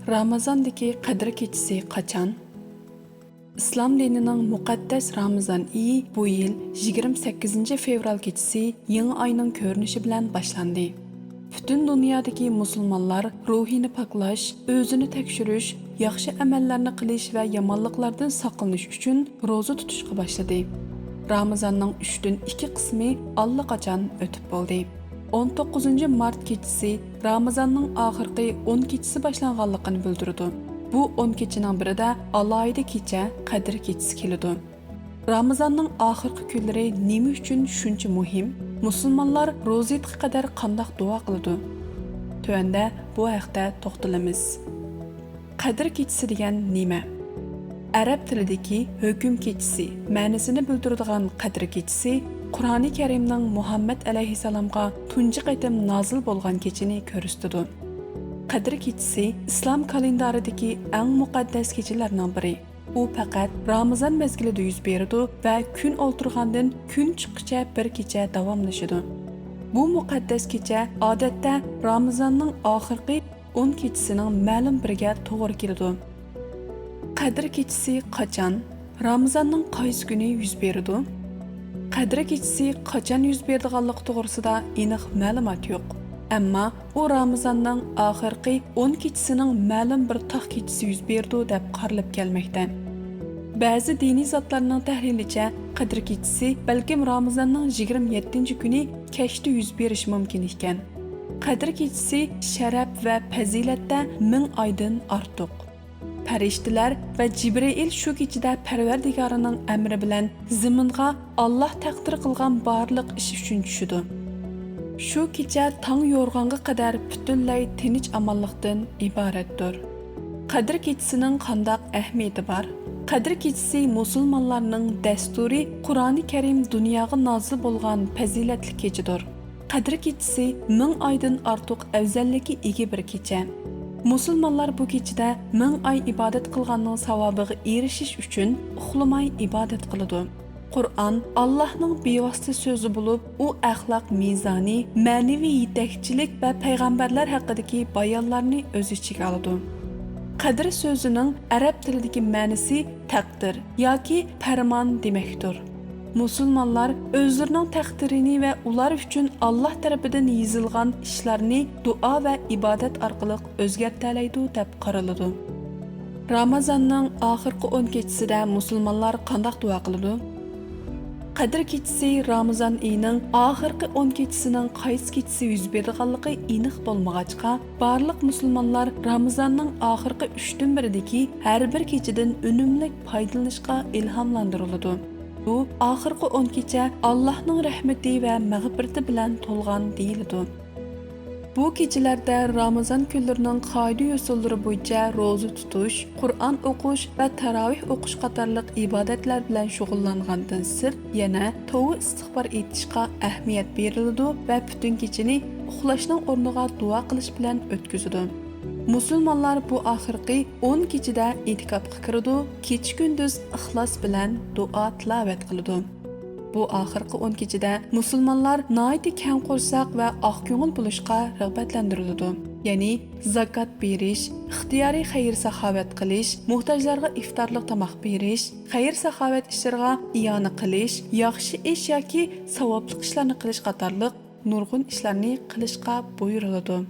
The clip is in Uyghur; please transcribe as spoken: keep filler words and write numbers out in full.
رامىزاندىكى قەدىر كېچىسى قاچان؟ ئىسلام دىنىنىڭ مۇقەددەس رامىزان ئېيى بۇ يىل يىگىرمە سەككىزىنچى فېۋرال كېچىسى يېڭى ئاينىڭ كۆرۈنۈشى بىلەن باشلاندى. پۈتۈن دۇنيادىكى مۇسۇلمانلار روھىنى پاكلاش، ئۆزىنى تەكشۈرۈش، ياخشى ئەمەللەرنى قىلىش ۋە يامانلىقلاردىن ساقلىنىش ئۈچۈن روزا تۇتۇشقا باشلىدى. رامىزاننىڭ ئۈچتىن ئىككى قىسمى ئاللىقاچان ئۆتۈپ بولدى. ئون توققۇزىنچى مارت كېچىسى رامىزاننىڭ ئاخىرقى ئون كېچىسى باشلانغانلىقىنى بىلدۈرىدۇ. بۇ ئون كېچىنىڭ بىرىدە ئالاھىدە كېچە، قەدىر كېچىسى كېلىدۇ. رامىزاننىڭ ئاخىرقى كۈنلىرى نېمە ئۈچۈن شۇنچە مۇھىم؟ مۇسۇلمانلار روزا ھېيتقا قەدەر قانداق دۇئا قىلىدۇ؟ تۆۋەندە بۇ ھەقتە توختىلىمىز. قەدىر كېچىسى دېگەن نېمە؟ ئەرەب تىلىدىكى ھۆكۈم كېچىسى مەنىسىنى بىلدۈرىدىغان قەدىر كېچىسى قۇرئانى كەرىمنىڭ مۇھەممەد ئەلەيھىسسالامغا تۇنجى قېتىم نازىل بولغان كېچىنى كۆرسىتىدۇ. قەدىر كېچىسى ئىسلام كالېندارىدىكى ئەڭ مۇقەددەس كېچىلەرنىڭ بىرى. ئۇ پەقەت رامىزان مەزگىلىدە يۈز بېرىدۇ ۋە كۈن ئولتۇرغاندىن كۈن چىققىچە بىر كېچە داۋاملىشىدۇ. بۇ مۇقەددەس كېچە ئادەتتە رامىزاننىڭ ئاخىرقى ئون كېچىسىنىڭ مەلۇم بىرىگە توغرا كېلىدۇ. قەدىر كېچىسى قاچان؟ رامىزاننىڭ قايسى كۈنى يۈز بېرىدۇ؟ قەدىر كېچىسى قاچان يۈز بېرىدىغانلىقى توغرىسىدا ئېنىق مەلۇمات يوق. ئەمما ئۇ رامىزاننىڭ ئاخىرقى ئون كېچىسىنىڭ مەلۇم بىر تاق كېچىسى يۈز بېرىدۇ دەپ قارىلىپ كەلمەكتە. بەزى دىنىي زاتلارنىڭ تەھلىلىچە، قەدىر كېچىسى بەلكىم رامىزاننىڭ يىگىرمە يەتتىنچى كۈنى كەچتە يۈز بېرىشى مۇمكىن ئىكەن. قەدىر كېچىسى شەرەپ ۋە پەزىلەتتە مىڭ ئايدىن ئارتۇق. پەرىشتىلەر ۋە جىبرىئىل شۇ كېچىدە پەرۋەردىگارىنىڭ ئەمرى بىلەن زېمىنغا ئاللاھ تەقدىر قىلغان بارلىق ئىش ئۈچۈن چۈشىدۇ. شۇ كېچە تاڭ يورۇغانغا قەدەر پۈتۈنلەي تىنچ-ئامانلىقتىن ئىبارەتتۇر. قەدىر كېچىسىنىڭ قانداق ئەھمىيىتى بار؟ قەدىر كېچىسى مۇسۇلمانلارنىڭ دەستۇرى قۇرئانى كەرىم دۇنياغا نازىل بولغان پەزىلەتلىك كېچىدۇر. قەدىر كېچىسى مىڭ ئايدىن ئارتۇق ئەۋزەللىككە ئىگە بىر كېچە. مۇسۇلمانلار بۇ كېچىدە مىڭ ئاي ئىبادەت قىلغاننىڭ ساۋابىغا ئېرىشىش ئۈچۈن ئۇخلىماي ئىبادەت قىلىدۇ. قۇرئان ئاللاھنىڭ بىۋاسىتە سۆزى بولۇپ، ئۇ ئەخلاق مىزانى، مەنىۋى يېتەكچىلىك ۋە پەيغەمبەرلەر ھەققىدىكى بايانلارنى ئۆز ئىچىگە ئالىدۇ. قەدىر سۆزىنىڭ ئەرەب تىلىدىكى مەنىسى تەقدىر ياكى پەرمان دېمەكتۇر. مۇسۇلمانلار ئۆزلىرىنىڭ تەقدىرىنى ۋە ئۇلار ئۈچۈن ئاللاھ تەرىپىدىن يېزىلغان ئىشلارنى دۇئا ۋە ئىبادەت ئارقىلىق ئۆزگەرتەلەيدۇ دەپ قارىلىدۇ. رامازاننىڭ ئاخىرقى ئون كېچىسىدە مۇسۇلمانلار قانداق دۇئا قىلىدۇ؟ قەدىر كېچىسى رامىزان ئېيىنىڭ ئاخىرقى ئون كېچىسىنىڭ قايسى كېچىسى يۈز بېرىدىغانلىقى ئېنىق بولمىغاچقا، بارلىق مۇسۇلمانلار رامىزاننىڭ ئاخىرقى ئۈچتىن بىرىدىكى ھەر بىر كېچىدىن ئۈنۈملۈك پايدىلىنىشقا ئىلھاملاندۇرۇلىدۇ. بۇ ئاخىرقى ئون كېچە ئاللاھنىڭ رەھمىتى ۋە مەغپىرىتى بىلەن تولغان دېيىلىدۇ. بۇ كېچىلەردە رامىزان كۈنلىرىنىڭ قائىدە-يوسۇنلىرى بويىچە روزا تۇتۇش، قۇرئان ئوقۇش ۋە تاراۋىھ ئوقۇش قاتارلىق ئىبادەتلەر بىلەن شۇغۇللانغاندىن سىرت، يەنە توۋا ئىستىغپار ئېيتىشقا ئەھمىيەت بېرىلىدۇ ۋە پۈتۈن كېچىنى ئۇخلاشنىڭ ئورنىغا دۇئا قىلىش بىلەن ئۆتكۈزىدۇ. مۇسۇلمانلار بۇ ئاخىرقى ئون كېچىدە ئېتىكاپقا كىرىدۇ، كېچە-كۈندۈز ئىخلاس بىلەن دۇئا تىلاۋەت قىلىدۇ. بۇ ئاخىرقى ئون كېچىدە مۇسۇلمانلار ناھايىتى كەڭ قورساق ۋە ئاق كۆڭۈل بولۇشقا رىغبەتلەندۈرۈلىدۇ. يەنى زاكات بېرىش، ئىختىيارىي خەير-ساخاۋەت قىلىش، موھتاجلارغا ئىفتارلىق تاماق بېرىش، خەير-ساخاۋەت ئىشلىرىغا ئىئانە قىلىش، ياخشى ئىش ياكى ساۋابلىق ئىشلارنى قىلىش قاتارلىق نۇرغۇن ئىشلارنى قىلىشقا بۇيرۇلىدۇ.